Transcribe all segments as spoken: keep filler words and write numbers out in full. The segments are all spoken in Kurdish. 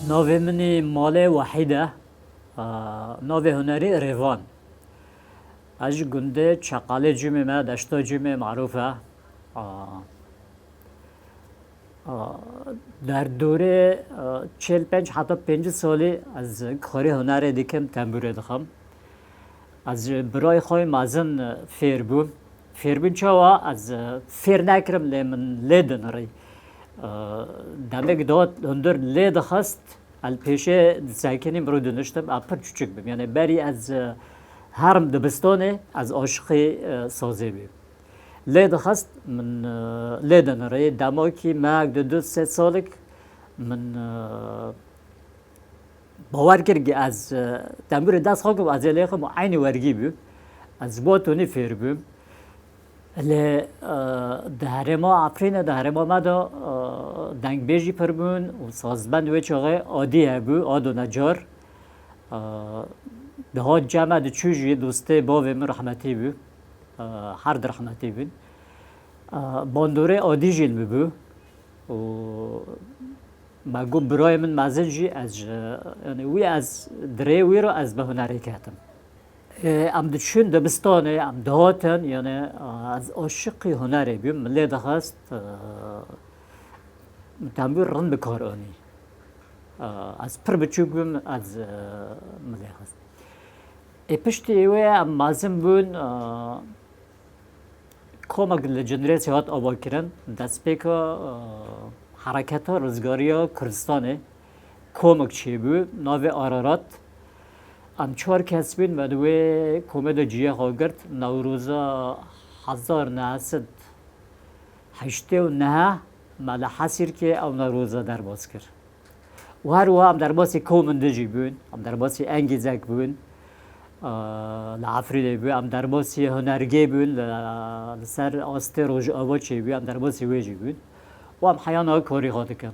Navê min ê Malê Wahîd e. Aa, navê hunerî Rêvan. Ez ji gundê Çeqalê Cumê me, deşta Cumê marûf e. Aa, aa, derdorê, aa, çil pênc heta pêncî salî ez karê hunerê dikim, tembûrê dixim. Ez ji birayê xwe mezin fêr bûm. Fêrbûn çawa? Ez fêr nekirim, lê min lê dinirî. Demek dihat hundir lê dixist, ez pêşê disekinîm, rû diniştim, ez pir çûçik bim. Yanî berî ez herim dibistanê, ez aşiqî sazê bûm. Lê dixist min lê dinirî. Demokî mehek, du, du sê salik min Bawer kir ku ez, e, tembûrê dest xwe kum, ez ê lêxim û eynî wergî bû. Ez ji bo tunî fêr bûm. Lê, e, di herêma Efrînê, di herêma me de, e, dengbêjî pir bûn û sazbend wê çaxê Adî hebû, Ado Necar. E, dihat cem me diçû jî dostê bavê min rehmetî bû. E, her di rehmetî bûn. E, bandorê Adî jî li min bû. Û Me got, birayê min mezin jî ez ji, yanî wî ez, di rê wî re ez bi hunerê ketim. Ê, em diçûn dibistanê, em dihatin, yanî, a, ez aşiqî hunerê bûm, min lê dixist, e, min tembûr rind bi kar anî. E, ez pir biçûk bûm, ez, e, min lê xist. Ê, piştî wê em mezin bûn, e, Komek li Cindirêsê hat avakirin, destpêka, e, hereketa rizgariya Kurdistanê komek çêbû, navê Ararat. Em çar kes bûn, me di wê komê de cihê xwe girt. Newroza hezar neh sed heştê û neh me li Hesîrkê ew Newroza derbas kir. Û her wiha em derbasî kom min dijî bûn, em derbasî Engîzek bûn, e, li Efrînê bû, em derbasî hunergê bûn, li, li ser astê Rojava çêbû, em derbasî wê jî bûn. Û em heya niha karî xwe dikin.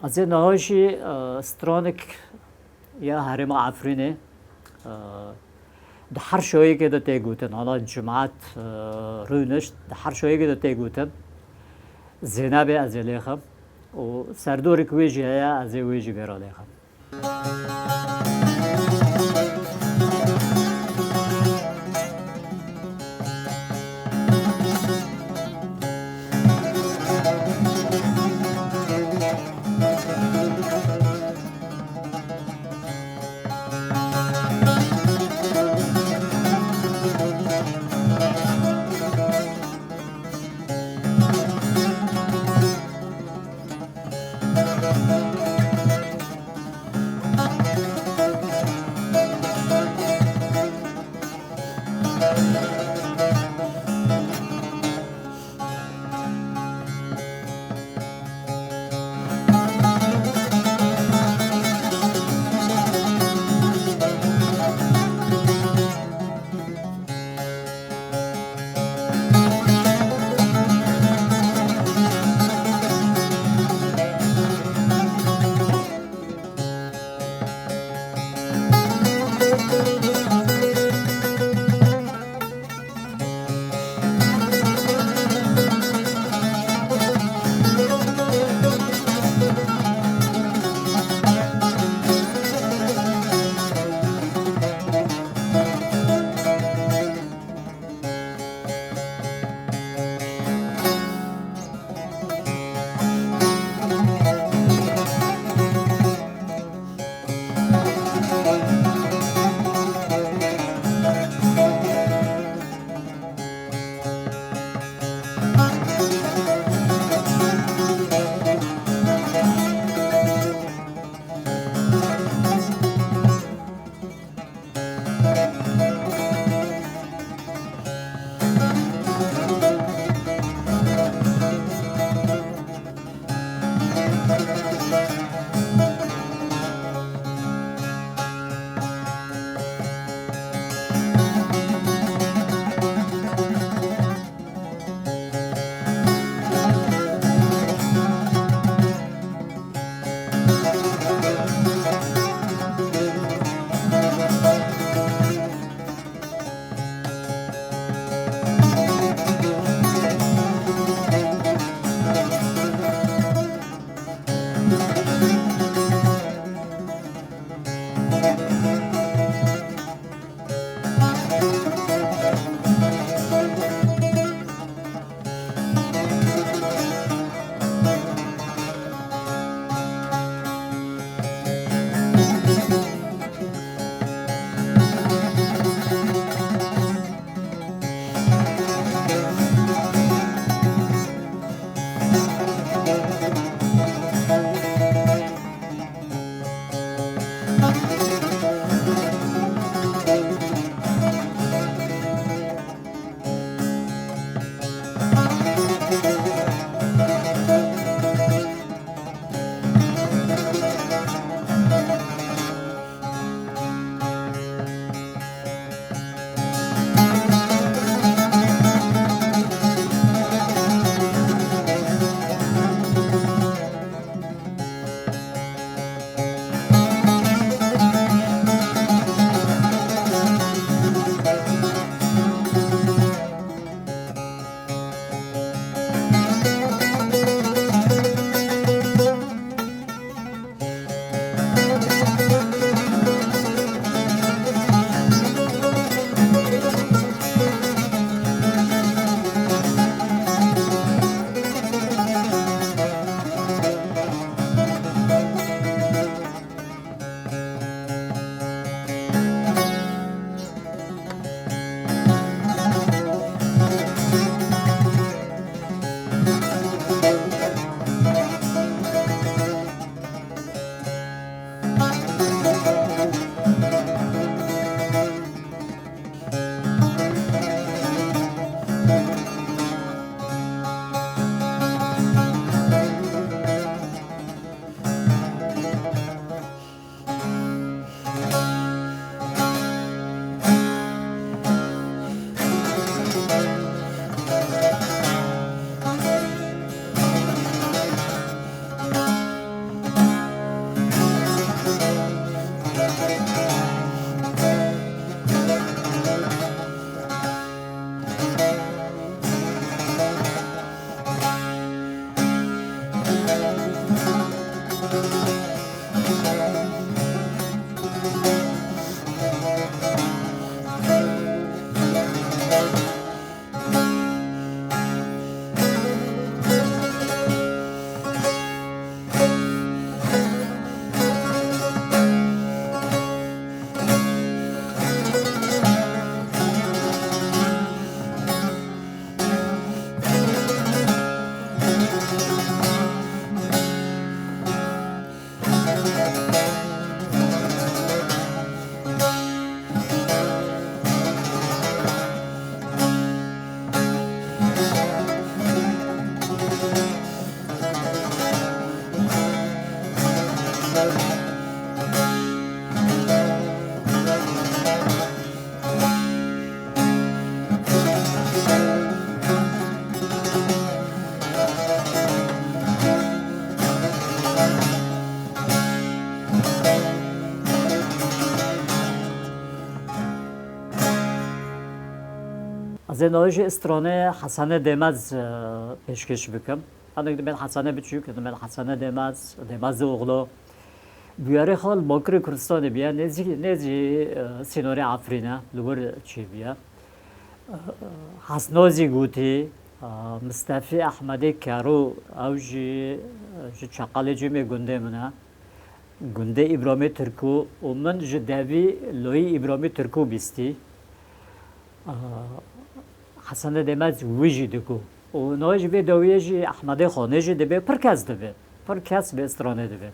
Ez ê niha jî, e, stranek ya herêma Efrînê, e, di her şoyekê de tê gotin. Hala cumat, e, rûnişt, di her şoyekê de tê gotin. Zênebê ez ê lêxim. Û serdorek wê jî heye, ez ê wê jî vêra lêxim. Ez ê niha jî stranê Hesene Demez, e, pêşkêş bikim. Hinek dibên Hesene Biçûk, dibên Hesene Demez, Demez oxlo. Bûyerê xwe li Bakurê Kurdistanê bûye, nêzî, nêzî, e, sînorê Efrîne, li wir çêbûye. E, Hesnozî Gotî, e, Mistefî Ehmedê Kero, ew jî, e, ji Çeqalê cemê gundê min e. Gundê Îbramê Tirkû û min ji devî loyî Îbramê Tirkû bîstî. Hesene Demez wî jî digo. Û niha ji vê dawiyê jî Ehmedê Xanê jî dibe, pir kes dibe. Pir kes bi stranê dibe.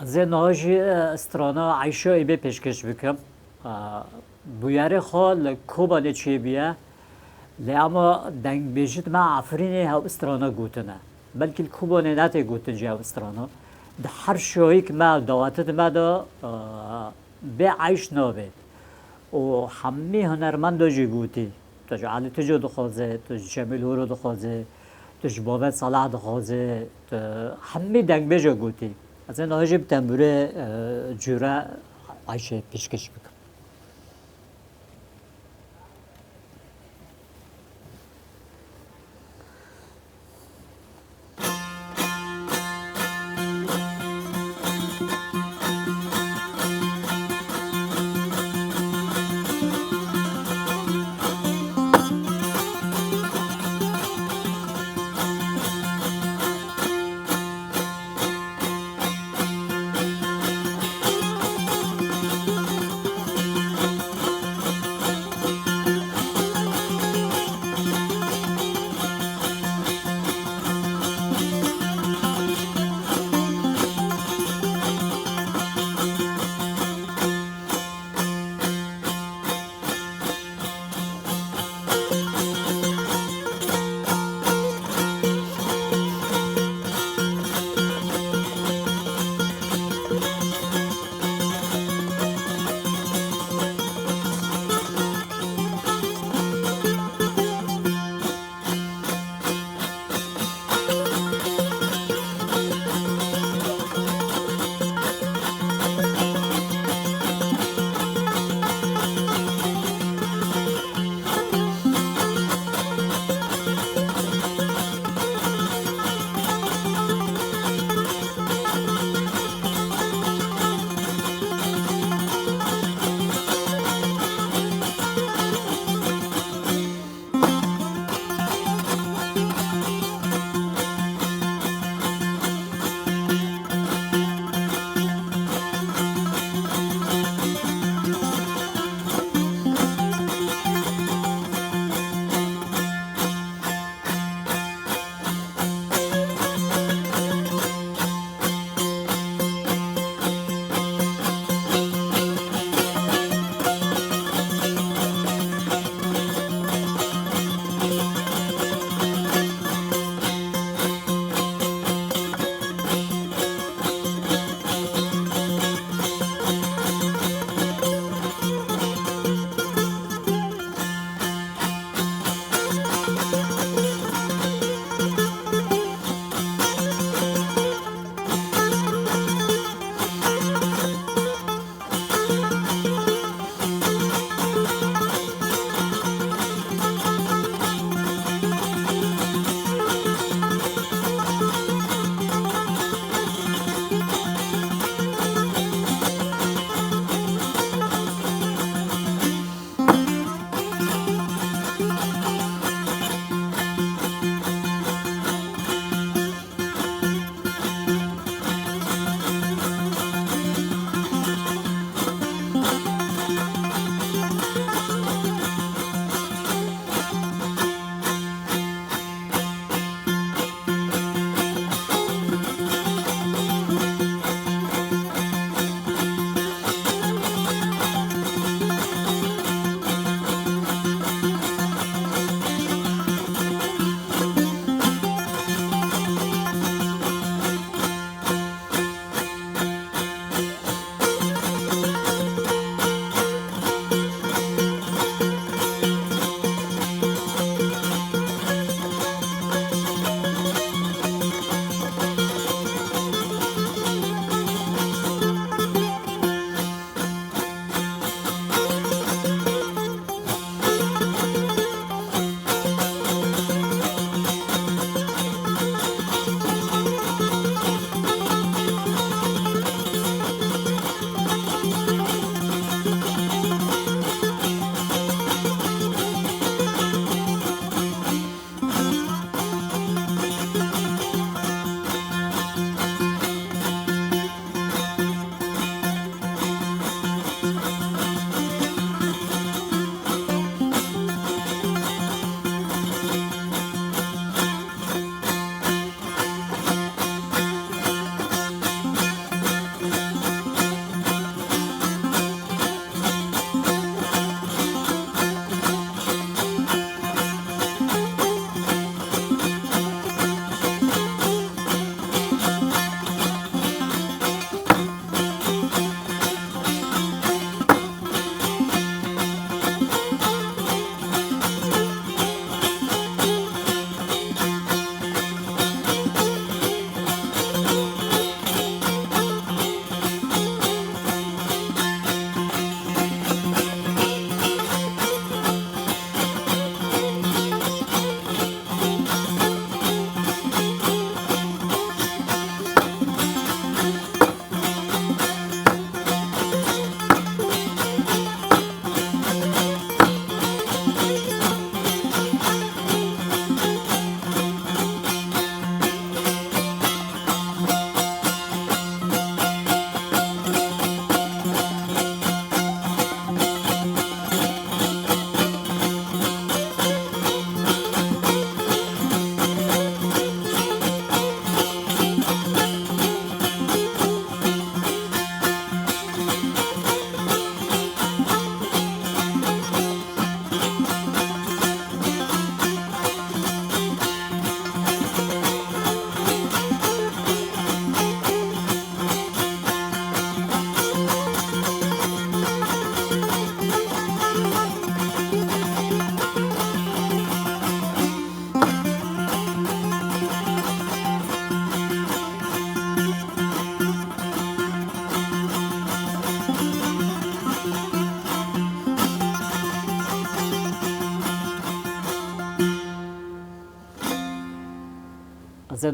Ez ê niha jî, e, strana Eyşa Êbê pêşkêş bikim. E, bûyerê xwe li Kobanê çêbûye. Lê ema dengbêjit me Efrînê hew strana gotine. Belkî li Kobanê netê gotin jî hew strana. Di her şahîk me, dawetê me de, e, bê Eyş nabê. Û hemî hunermenda jî gotî. Tu ji Elî Tico dixwaze, tu ji Cemîl Horo dixwaze, tu ji Babet Salah dixwaze, tu hemî dengbêja gotî. Ez ê niha jî bi tembûrê, e, cûre Eyşê pêşkêş bikim.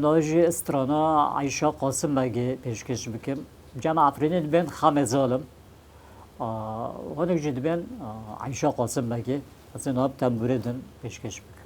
Niha jî strana Eyşa Qasim Begê pêşkêş bikim. Cem Efrînî dibên Xemê Zalim. A, hinek jî dibên, a, Eyşa Qasim Begê. Ez ê niha bi tembûrê din pêşkêş bikim.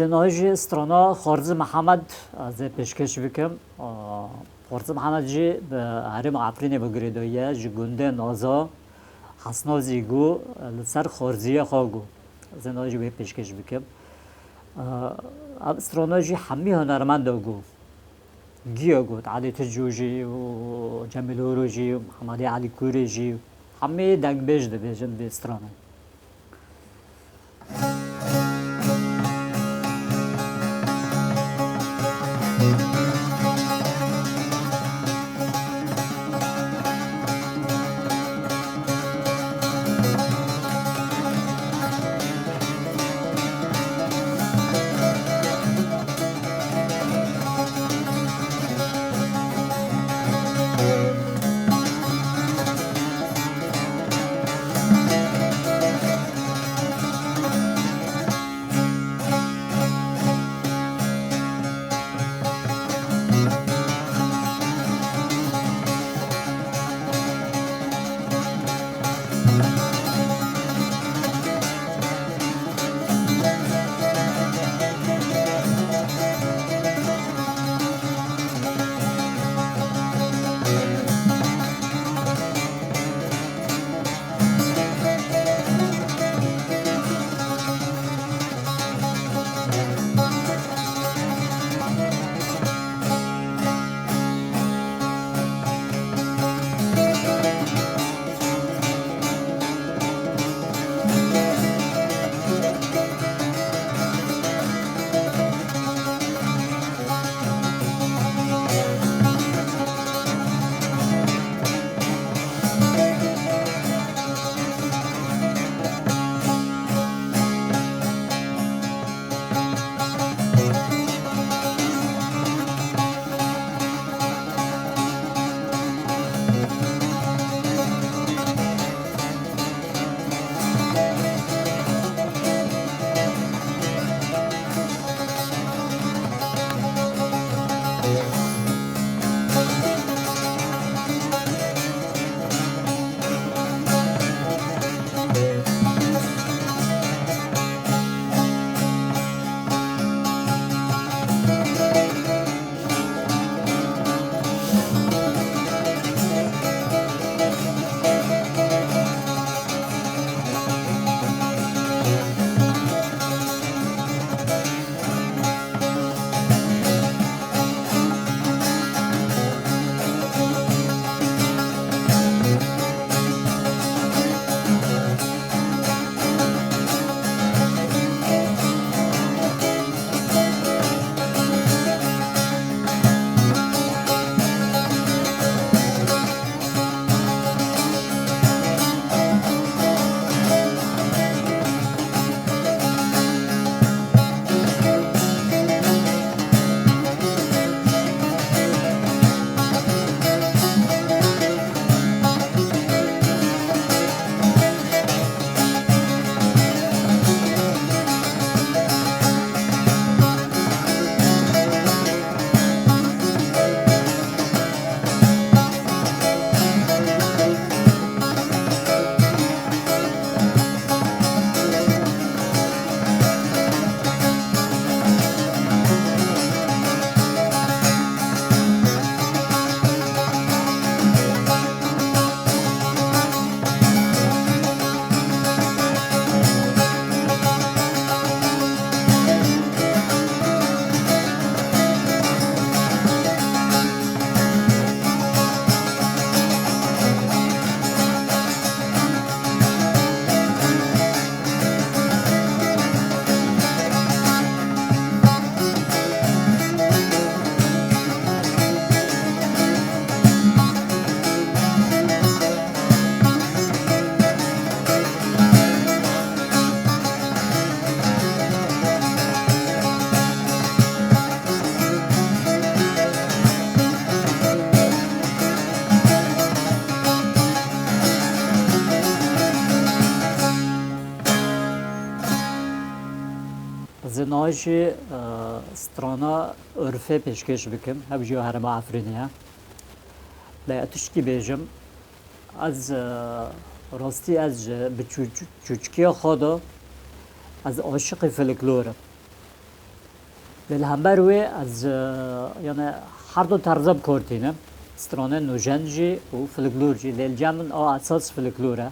Niha jî strana Xwarzî Mihemed ez ê pêşkêş bikim. Xwarzî Mihemed jî bi herêma Efrînê ve girêdayî ye, ji gundê Naza, Hesna Zîgo, li ser Xwarzîyê xwe got. Ez ê niha jî wê pêşkêş bikim. Ev strana jî hemî hunermenda got. Giya got, Elî Tico jî û Cemîl Horo jî û Mihemedê Elî Kûrê jî, hemî dengbêj dibêjin vê stranê. Ez ê niha jî, e, strana Urfê pêşkêş bikim. Ev jî herêma Efrînê ye. Lê ez tişkî bêjim. Ez, e, rastî ez ji bi çû-, çûçkiya xwe de ez aşiqî folklor im. Li hember wê ez, e, yani her du terza bi kor tînim. Stranên nûjen jî û folklor jî. Lê li cem min a esas folklor e.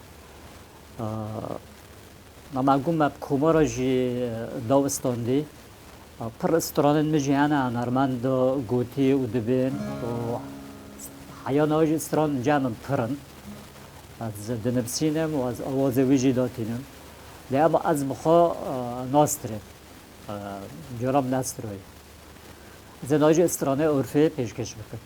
E, Nema got me bi Komara jî, e, daw standî. E, pir stranên min jî hene, hunermend gotî û dibên û heya niha jî stran li cem min pir in. Ez dinivîsînim û ez awazê wî jî datînim. Lê ema ez bi xwe, e, nastirêm. E, caran nestroyê. Ez ê niha jî stranê Urfê pêşkêş bikim.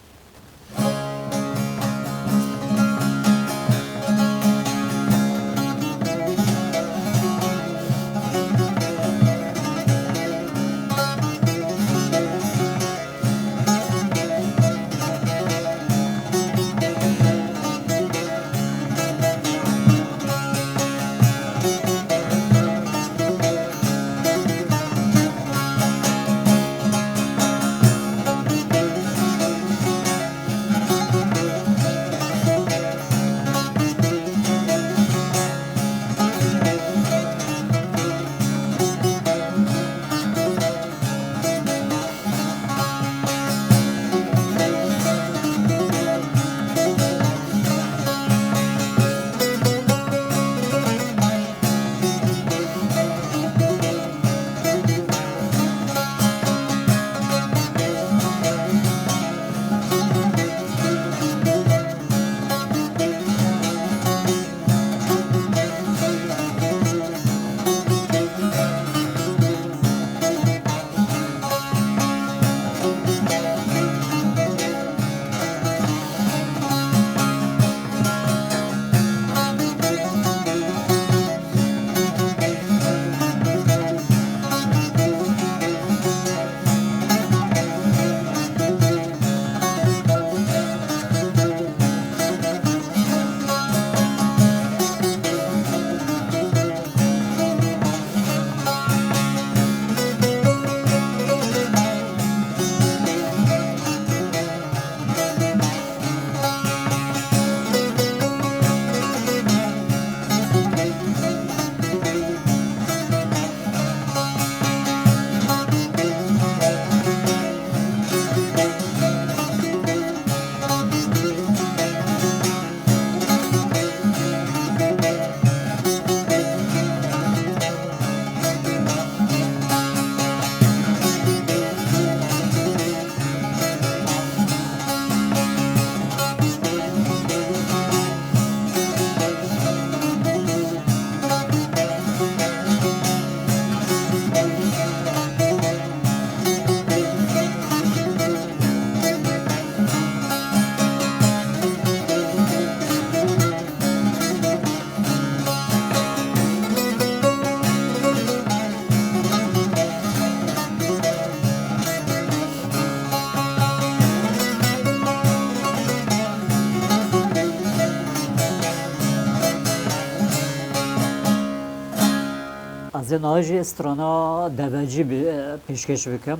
Ez ê niha jî strana devecî bi-, pêşkêş bikim.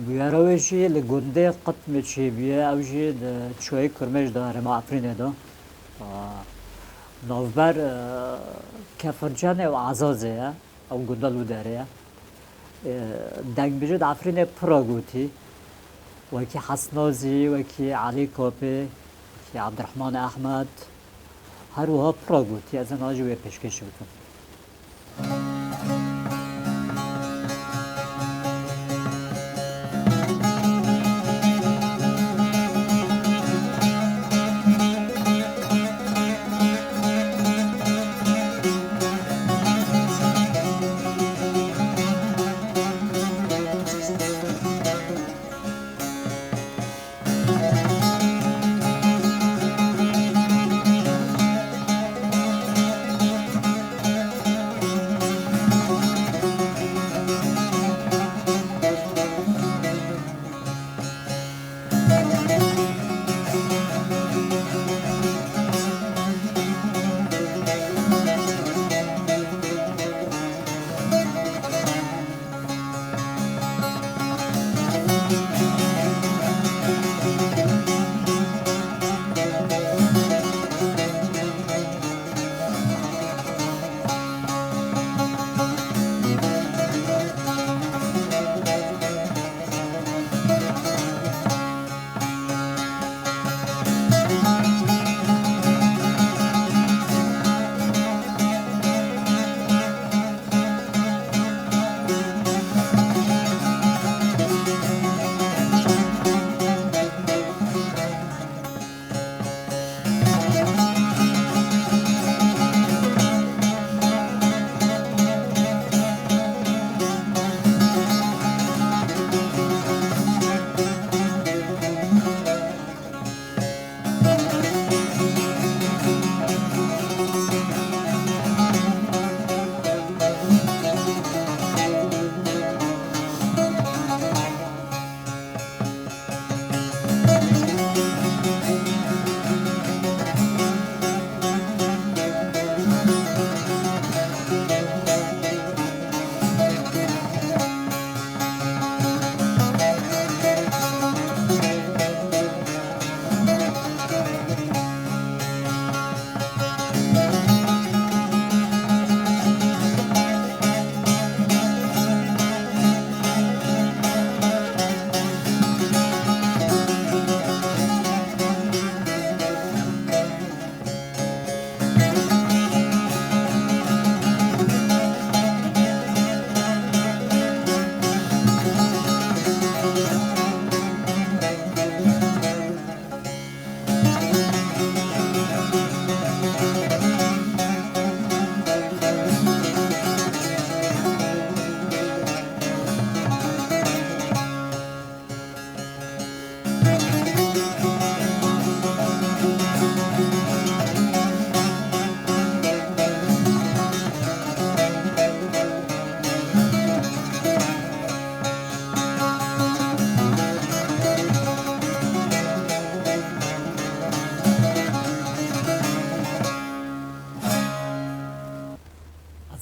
Bûyera wê jî li gundê Qitmê çêbûye, ew jî di çiyayê Kurmêj de, herêma Efrînê de. A, navber, e, Kefircenê û Ezazê ye, ew gunda li wî derê ye. E, dengbêjê di Efrînê pir e gotî, wekî Hesnazî, wekî Elî Kapê, wekî Ebdirehman Ehmed, her wiha pir e gotî, ez ê niha jî wê pêşkêş bikim.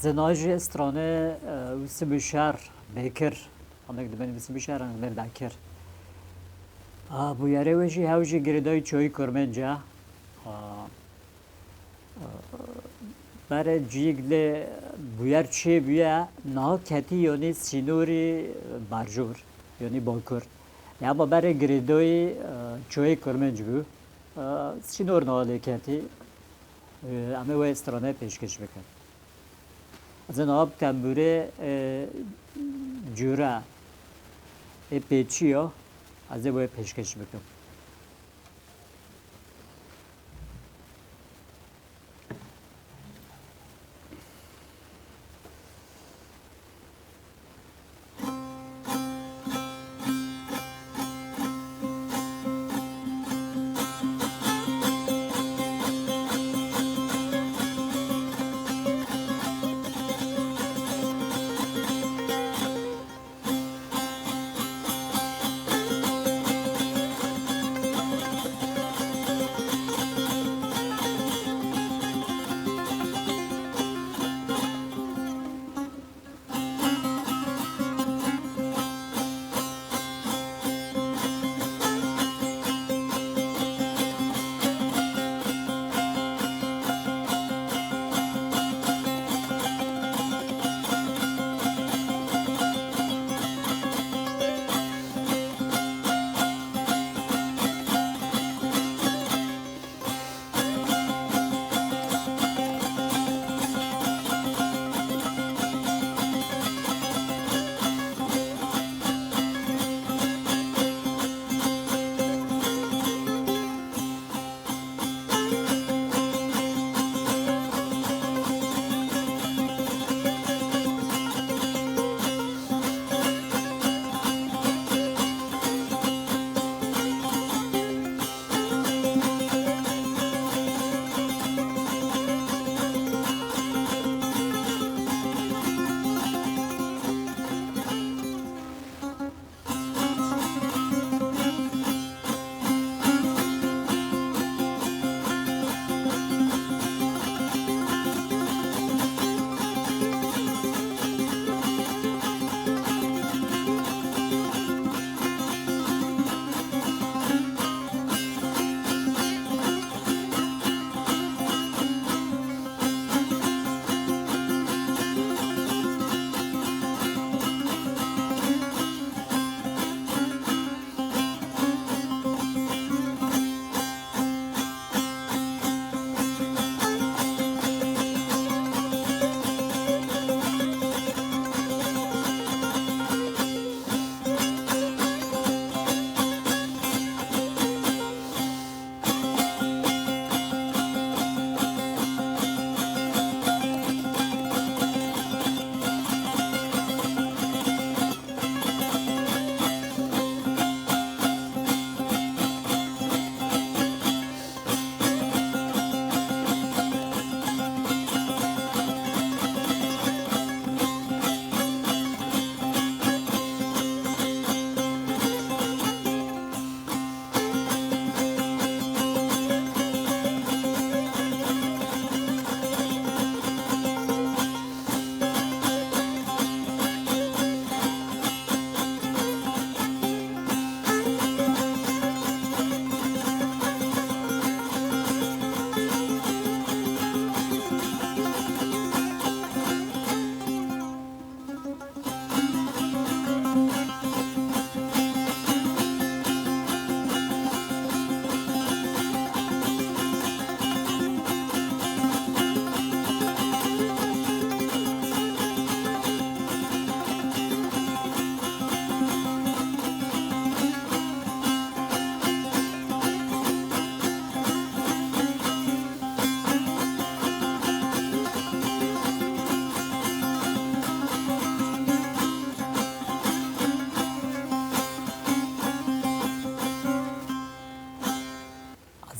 Zina jî strane, e, Wisim û Şer Bekir. Amek diben Wisim û Şer, amek Bekir. A, bûyerê wê jî hew jî girêdayî çoyî Kurmenc e. A, a, berê ciyîk lê bûyer çê bûye, niha ketî yanî sînorî berjor, yanî bakur. Ya ama berê girêdayî, e, çoyî Kurmenc bû. E, sînor niha lê ketî. E, em ê wê strane pêşkêş bikin. Ez ê niha bi tembûrê, e, cûre, ê pêçî ya, ez ê wê pêşkêş bikim.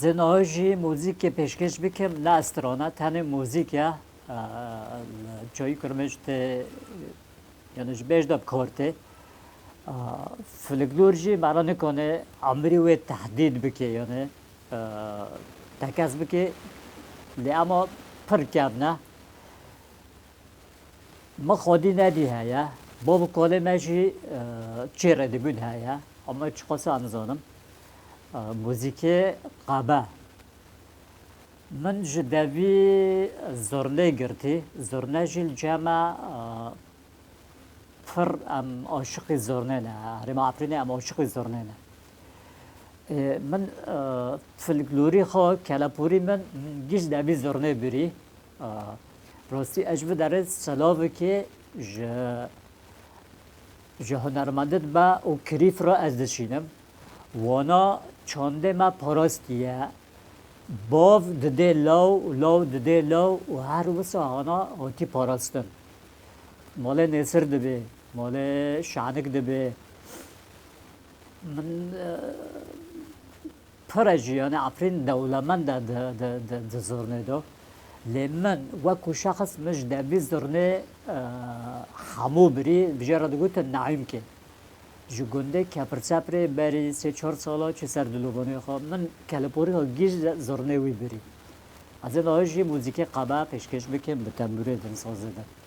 Ez ê niha jî muzîkê pêşkêş bikim, ne strana, tenê muzîk e. Eee, Çoyî Kurmenc tê, yanî ji bêj de bi kar tê. Eee, Folklor jî mera nikane emirî wê tehdîd bike, yanî, eee, tekez bike, lê ema pir kevn e. Min xwedî nedî heye. Bav û kalê me jî, e, çê re dibûn heye. Ama çiqas em zanim. E, muzîkê qebe. Min ji devî zurnê girtî. Zurne jî li cem me, e, pir em aşiqî zurnê ne. Herêma Efrînê em aşiqî zurnê ne. E, min, e, folklorî xwe, kelepûrî min, min giş devî zurnê birî. E, rastî ez ji vî derê silavekê ji, ji hunermendê dibe û kirîf re ez dişînim. Wana çandê me parastiye. Bav didê law û law didê law û her wisa hana hatî parastin. Malê nêsir dibê, malê şanik dibê. Min, e, pir e jî, yanî Efrîn dewlemend e di, di, di, di zurnê de. Lê min wekû şexs min ji devî zurnê, e, hemû birî, bi jê re digotin Naîmkê. Ji gundê Kepirçeprê berî sê çar sala çû ser dilovanê xwe. Min keleporî xwe gîj zurnê wî birî. Ez ê niha jî muzîkê qebe pêşkêş bikim bi tembûrê din, sazê din.